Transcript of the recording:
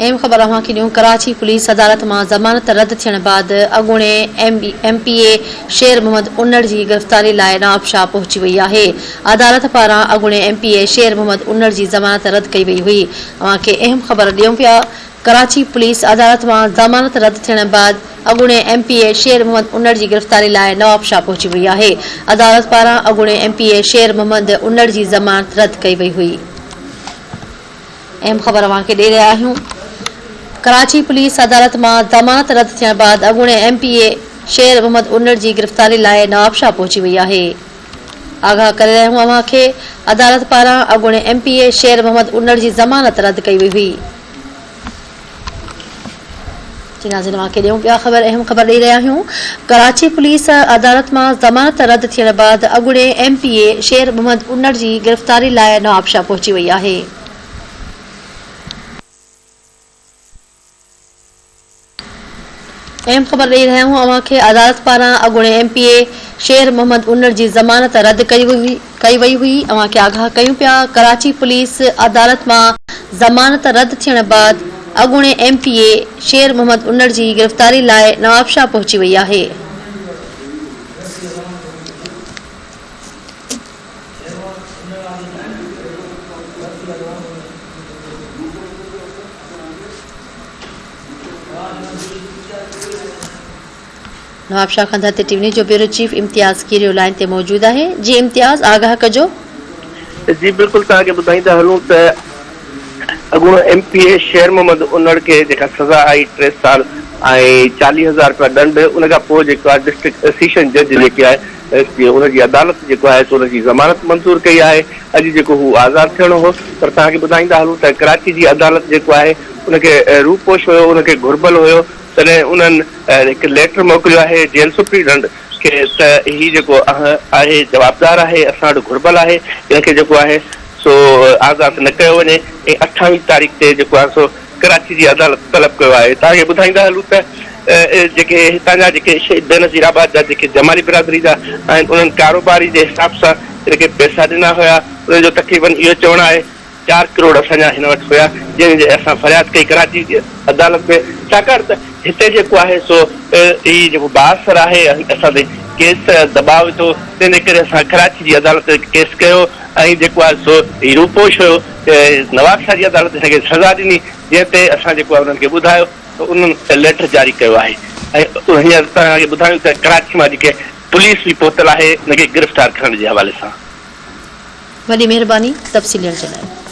اهم خبر اوهان کي ڏيون ڪراچي پوليس عدالت مان ضمانت رد ٿيڻ بعد اڳوڻي M P A Sher Muhammad Unar جي گرفتاري لاء نوابشاهه پهچي وئي آهي عدالت پاران اڳوڻي M P A Sher Muhammad Unar جي ضمانت رد ڪئي وئي هئي اوهان کي اهم خبر ڏيون پيا ڪراچي پوليس عدالت مان ضمانت رد ٿيڻ بعد اڳوڻي M P A Sher Muhammad Unar جي گرفتاري لاء نوابشاهه پهچي وئي آهي عدالت پاران اڳوڻي M P A Sher Muhammad Unar جي ضمانت رد ڪئي وئي هئي. اهم خبر اوهان کي ڏئي رهيا آهيون ڪراچي پوليس عدالت مان ضمانت رد ٿيڻ بعد اڳوڻي M P A Sher Muhammad Unar جي گرفتاري لاء نوابشاهه پهچي وئي آهي آگاهه ڪري رهيا آهيون اوهان کي عدالت پاران اڳوڻي M P A Sher Muhammad Unar جي ضمانت رد ڪئي وئي هئي. جي ناظرين اوهان کي ڏيون پيا خبر اهم خبر ڏئي رهيا آهيون ڪراچي پوليس عدالت مان ضمانت رد ٿيڻ بعد اڳوڻي M P A Sher Muhammad Unar جي گرفتاري لاء نوابشاهه پهچي وئي آهي. اهم خبر ڏئي رهيا آهيون اوهان کي عدالت پاران اڳوڻي M P A Sher Muhammad Unar جي ضمانت رد ڪئي وئي هئي اوهان کي آگاهه ڪيون پيا ڪراچي پوليس عدالت مان ضمانت رد ٿيڻ بعد اڳوڻي M P A Sher Muhammad Unar جي گرفتاري لاء نوابشاهه پهچي وئي آهي. نوابشاهه کان ڌرتي ٽي وي نيوز جو bureau chief Imtiaz Kerio line تي موجود آهي جي امتياز آگاهه ڪجو. جي بلڪل توهان کي ٻڌائيندا هلون ته اڳوڻو M P A Sher Muhammad Unar کي جيڪا سزا آئي ٽي سال ۽ 40 هزار رپيا ڏنڊ ان کان پوء جيڪو آهي ڊسٽرڪٽ سيشن جج جيڪي آهي ان جي عدالت جيڪو آهي سو ان جي ضمانت منظور ڪئي آهي اڄ جيڪو هو آزاد ٿيڻو هو پر توهان کي ٻڌائيندا هلون ته ڪراچي جي عدالت جيڪو آهي ان کي روپوش هيو ان کي گهربل هيو تڏهن انهن هڪ ليٽر موڪليو آهي جيل سپريڊنٽ کي ته هي جيڪو آهي جوابدار آهي اسان وٽ گهربل آهي ان کي جيڪو آهي سو آزاد نه ڪيو وڃي ۽ 28 تاريخ تي جيڪو آهي سو ڪراچي جي عدالت طلب ڪيو آهي توهان کي ٻڌائيندا هلون ته جيڪي هتان جا جيڪي شهيد بينظير آباد جا جيڪي جمالي برادري جا آهن انهن ڪاروباري جي حساب سان هن کي پئسا ڏنا هيا انهن جو تقريبن اهو چوڻ آهي چار ڪروڙ اسان جا هن وٽ هيا جنهن جي اسان فرياد ڪئي ڪراچي جي عدالت ۾ ڇاڪاڻ ته هتي جيڪو آهي سو هي جيڪو بااثر آهي اسان تي ڪيس دٻاء وڌو تنهن جي ڪري اسان ڪراچي جي عدالت ۾ ڪيس ڪيو ۽ جيڪو آهي سو هي روپوش هيو نوابشاهه جي عدالت هن کي سزا ڏني جنهن تي اسان جيڪو آهي انهن کي ٻڌايو ته انهن ليٽر جاري ڪيو آهي ۽ هينئر توهان کي ٻڌايون ته ڪراچي مان جيڪي پوليس به پهتل آهي هن کي گرفتار ڪرڻ جي حوالي سان. وڏي مهرباني تفصيل ڏيڻ جي لاء.